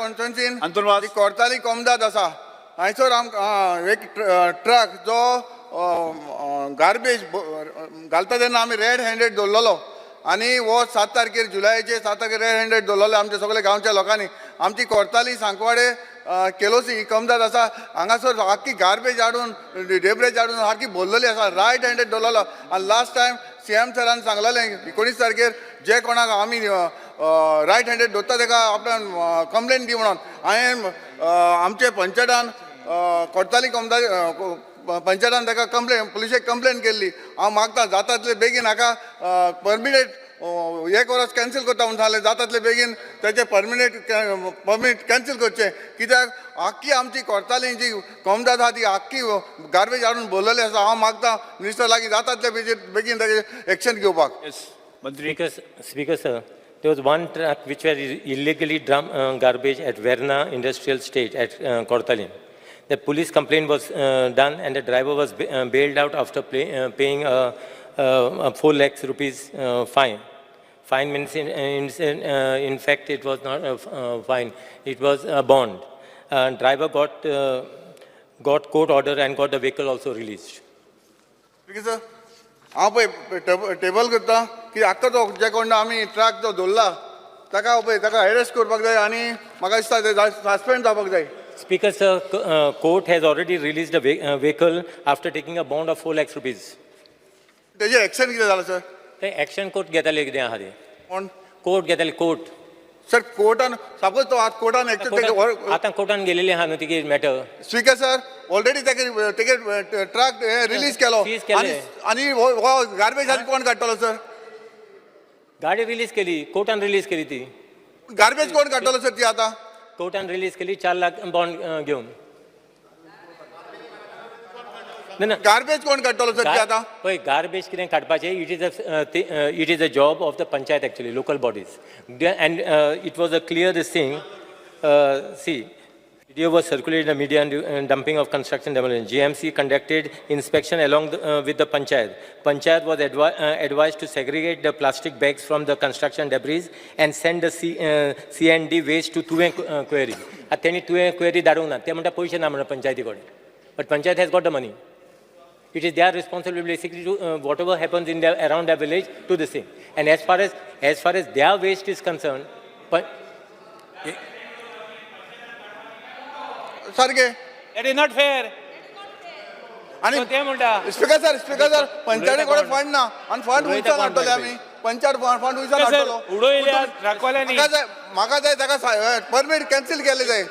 कॉन्स्टिट्युएन्सीन Anton वास. जी कोर्ताली कोमदाद आसा, हांयसर आमकां एक ट्रक जो गार्बेज घालता तेन्ना आमी रेड हँडेड दवरलेलो आनी हो 7 तारखेर, जुलयाचे 7 तारखेर रेड हँडेड दवरलेलो आमच्या सगल्या गांवच्या लोकांनी. आमची कोर्ताली, सांकवाडे, केलोसी ही कमदाद आसा. हांगासर आख्खी गार्बेज हाडून, डेब्रेज हाडून सारकी भरलेली आसा. रायट हँडेड दवरलेलो आनी लास्ट टायम सीएम सरान सांगलेलें, 19 तारखेर जे कोणाक आमी रायट हँडेड दवरता तेका आपणान कंप्लेन दी म्हणून. हांवें आमचे पंचायतान, कोर्ताली कमदार पंचायतान ताका कंप्लेन, पुलिशेक कंप्लेन केल्ली. हांव मागता, जाता तितले बेगीन हाका परमिनेट, एक वर्स कॅन्सील करता म्हणून सांगलें, जाता तितले बेगीन तेचें परमिट कॅन्सील करचें, कित्याक आख्खी आमची कोर्ताली जी कोमदाद आहा ती आख्खी गार्बेज हाडून भरलेली आसा. हांव मागता मिनिस्टर लागीं, जाता तितले बेगीन बेगीन ताजेर एक्शन घेवपाक. येस, मंत्री. Speaker sir, there was one truck which was illegally dump garbage at Verna Industrial State at Cortalim. The police complaint was done and the driver was bailed out after paying 4 lakhs rupees fine. Fine means in fact it was not a fine, it was a bond. Driver got court order and got the vehicle also released. Speaker sir, हांव पळय table करता की आतां तो जे कोण आमी truck जो दवरला ताका पळय, ताका अरेस्ट करपाक जाय आनी म्हाका दिसता ते सस्पेंड जावपाक जाय. Speaker sir, court has already released a vehicle after taking a bond of 4 lakhs rupees. तेजें एक्शन कितें जालां सर? ते एक्शन कोर्ट घेताले, कितें आहा ते. कोण? कोर्ट घेताले, कोर्ट. सर, कोर्टान सपोज तो आतां कोर्टान एक्शन आतां कोर्टान गेलेले आहा न्हू तिगे matter. Speaker sir, already तेगे तेगे ट्रक रिलीज केलो. Seize केले. आनी आनी हो गार्बेज आनी कोण काडटलो सर? गाडी रिलीज केली, कोर्टान रिलीज केली ती. गार्बेज कोण काडटलो सर ती आतां? कोर्टान रिलीज केली 4 लाख बॉन्ड घेवन. ना ना. गार्बेज कोण काडटलो सर ती आतां? पळय, गार्बेज कितें काडपाचें, it is a job of the panchayat actually, local bodies, and it was a clear this thing. See, video was circulated in the media and dumping of construction demolition. GMC conducted inspection along with the panchayat. Panchayat was advised to segregate the plastic bags from the construction debris and send the C and D waste to Tuem quarry. आतां तेणी तुवें query धाडूंक ना. ते म्हणटा पयशे ना म्हणून पंचायती कडेन, but panchayat has got the money. It is their responsibility basically to whatever happens in their around their village to the same. And as far as their waste is concerned, but सारकें. That is not fair. आनी ते म्हणटा. Speaker sir, speaker sir, पंचायती कडेन fund ना आनी fund उलयता खंयच्यान कोण हाडटले बाय? आमी? पंचायत फंड खंयच्यान सर, हाडटलो? उडयल्या ट्रकवाल्यांनी. म्हाका जाय, म्हाका जाय ताका परमीट कॅन्सील केलें जाय.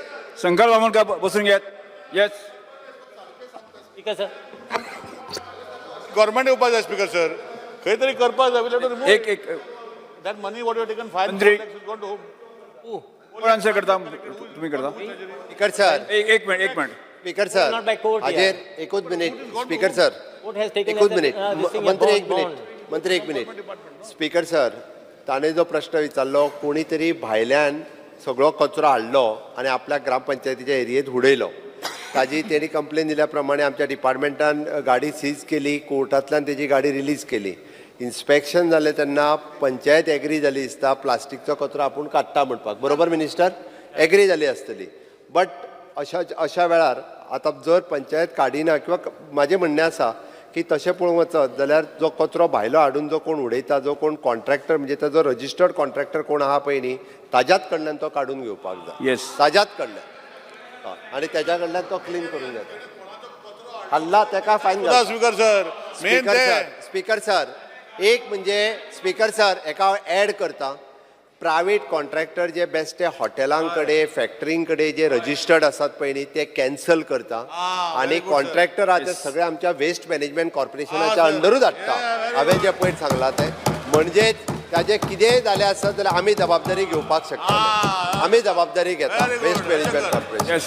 शंकर बामणकर, बसून घेयात. येस. Speaker sir, government येवपाक जाय स्पीकर सर, खंय तरी करपाक जाय. एक एक. That money what you taken, 5 मंत्री. गॉन टू कोण आन्सर करता? तुम्ही करता? Speaker sir. एक एक मिनिट, एक minute. Speaker sir. Not by court. हाजेर एकूच minute speaker sir. Court has taken एकूच as a, minute. This thing, a मंत्री, एक bond, minute. मंत्री, एक मिनिट. स्पीकर सर, ताणें जो प्रश्न विचारलो, कोणी तरी भायल्यान सगळो कचरो हाडलो आनी आपल्या ग्रामपंचायतीच्या एरियेत उडयलो, ताजी तेणी कंप्लेन दिल्या प्रमाणे आमच्या डिपार्टमेंटान गाडी सीज केली, कोर्टांतल्यान तेजी गाडी रिलीज केली. इन्स्पेक्शन जालें तेन्ना पंचायत एग्री जाली दिसता, प्लास्टीकचो कचरो आपूण काडटा म्हणपाक. बरोबर मिनिस्टर? एग्री जाली आसतली. बट अशा अशा वेळार आतां जर पंचायत काडिना किंवा म्हाजें म्हणणें आसा की तशें पळोवंक वचत जाल्यार जो कचरो भायलो हाडून जो कोण उडयता, जो कोण कॉन्ट्रॅक्टर, म्हणजे ताजो रजिस्टर्ड कॉन्ट्रॅक्टर कोण आहा पळय न्ही, ताज्याच कडल्यान तो काडून घेवपाक जाय. ताज्याच कडल्यान, हय, आनी तेज्या कडल्यान तो क्लीन करून घेता. हाडला तेका फायन घालता. स्पीकर सर, main speaker ते सर, स्पीकर सर, एक म्हणजे स्पीकर सर, एका हांव ऍड करता. प्रायवेट कॉन्ट्रॅक्टर जे बेश्टे हॉटेलां कडेन, फॅक्टरीं कडेन जे रजिस्टर्ड आसात पळय न्ही, ते कॅन्सल करता आनी कॉन्ट्रॅक्टर आतां सगळे आमच्या वेस्ट मॅनेजमेंट कॉर्पोरेशनाच्या अंडरूच हाडटा. हांवें जें पयर सांगलां तें म्हणजे ताजें कितेंय जालें आसत जाल्यार आमी जबाबदारी घेवपाक शकता. आमी जबाबदारी घेता, वेस्ट मॅनेजमेंट कॉर्पोरेशन.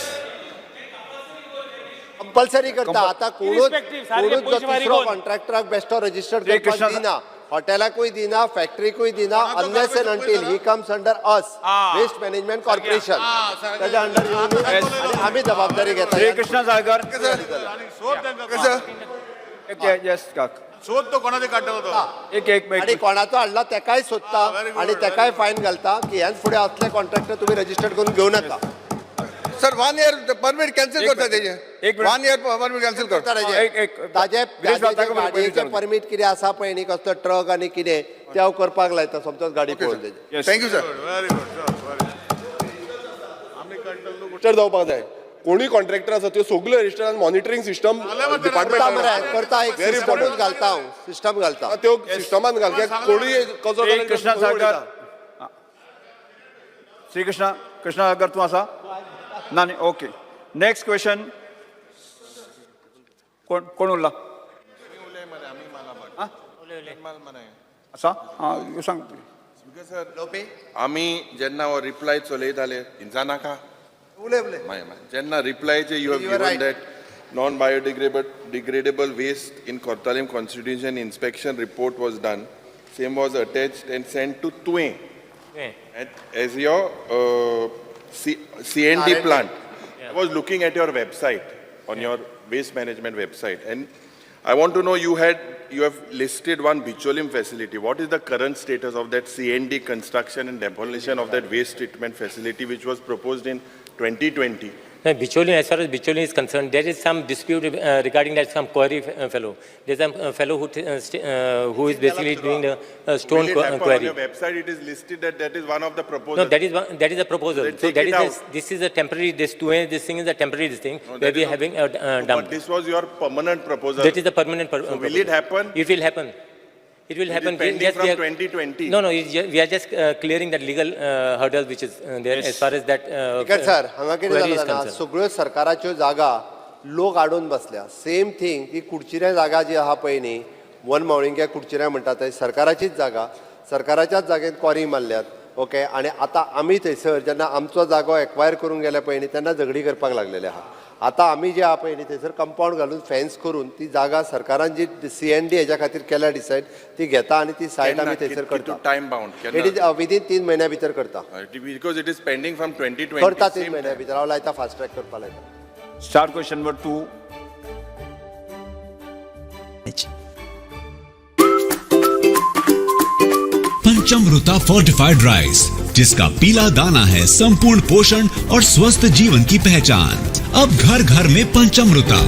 कंपल्सरी करता आतां. कोणूच Irrespective, सारके कोणूच जो पयशे फारीक तिसरो कोण? कॉन्ट्रॅक्टराक बेश्टो रजिस्टर्ड श्री करपाक दिना, हॉटेलाकूय दिना, फॅक्टरीकूय दिना, unless and until he comes under us, Waste Management Corporation. ताच्या अंडर येवन आनी आमी जबाबदारी घेता. श्री कृष्णा साळकर. कसं? येस काक. सोद तो कोणाचे काडटा तो. एक एक आणि कोणाचो हाडला तेकाय सोदता Ah, very good, आणि तेकाय फायन घालता की ह्याच फुडें असले कॉन्ट्रॅक्टर तुमी रजिस्टर्ड करून घेवं नाका. Sir, one year permit cancel एक करता मिनिट. तेजे. एक minute. One year permit cancel करता. एक- एक- ताजे विरेश बाब, ताका पयलीं गाडयेचे विचारूं. परमीट कितें आसा पळय न्ही, कसलो ट्रक आनी कितें ते हांव करपाक लायता, समजोच गाडी पळोवन तेजी. Yes. Thank you sir. Very good sir. आमी काडटलो. रजिस्टर जावपाक जाय. कोणूय कॉन्ट्रॅक्टर आसा त्यो सगल्यो रजिस्टर आनी मॉनिटरींग सिस्टम करता डिपार्टमेंट मरे, करता, एक Very सिस्टमूच important. घालता हांव, सिस्टम घालता. त्यो सिस्टमान घाल कित्याक कोणूय कचरो श्री कृष्णा साळकर, श्री कृष्णा, कृष्णा साळकर तूं आसा ना? न्ही, ओके. नेक्स्ट क्वेश्चन कोण कोण उरला? आं? आसा. आं, सांग. आमी जेन्ना हो रिप्लाय चलयताले हिंसा नाका. उलय उलय. मागीर मागीर जेन्ना रिप्लायचे you have You are given right. That non biodegradable degradable waste in Cortalim constitution inspection report was done, same was attached and send to Tuem as your C&D R&D. Plant. I was looking at your website, on your waste management website, and I want to know, you have listed one Bicholim facility. What is the current status of that CND construction and demolition of that waste treatment facility which was proposed in 2020? No, Bicholim, as far as Bicholim is concerned, there is some dispute regarding that, some quarry fellow. There's some fellow who, who is basically doing the stone Will it happen? On quarry. your website, it is listed that that is one of the proposals. No, that is one, that is a proposal. Then So take that it is out. this is a temporary, this two, this thing is a temporary this thing No, where that we is are not- having a No, dump. But this was your permanent proposal. That is the permanent So will proposal. it happen? It will happen. It will It is happen. We pending just- from we are- 2020. No, no, we are just clearing that legal hurdle which is there as far as that speaker sir, हांगा कितें query जालां is जाणा, concerned. सगळ्यो सरकाराच्यो जागा लोक आडून बसल्या. Same thing he कुडचिऱ्या जागा जी आहा पळय न्ही, वन मावळिंग्या कुडचिऱ्या म्हणटा थंय सरकाराचीच जागा, सरकाराच्याच जागेत क्वॉरी मारल्यात. ओके, आनी आतां आमी थंयसर जेन्ना आमचो जागो एक्वायर करूंक गेले पळय न्ही, तेन्ना झगडी करपाक लागलेले आहा. आतां आमी जे आहा पळय न्ही, थंयसर कंपावंड घालून फेन्स करून ती जागा सरकारान जी सी एन डी हेज्या खातीर केल्या डिसायड, ती घेता आनी ती सायट आमी थंयसर करता. Time bound. It is within 3 म्हयन्या भितर करता. Because it is pending from 2020. करता 3 Same म्हयन्या भितर हांव लायता, फास्ट ट्रॅक करपा लायता. Star question number 2. Panchamrita fortified rice, जिसका पीला दाना है संपूर्ण पोषण और स्वस्थ जीवन की पहचान। अब घर घर में पंचमृता।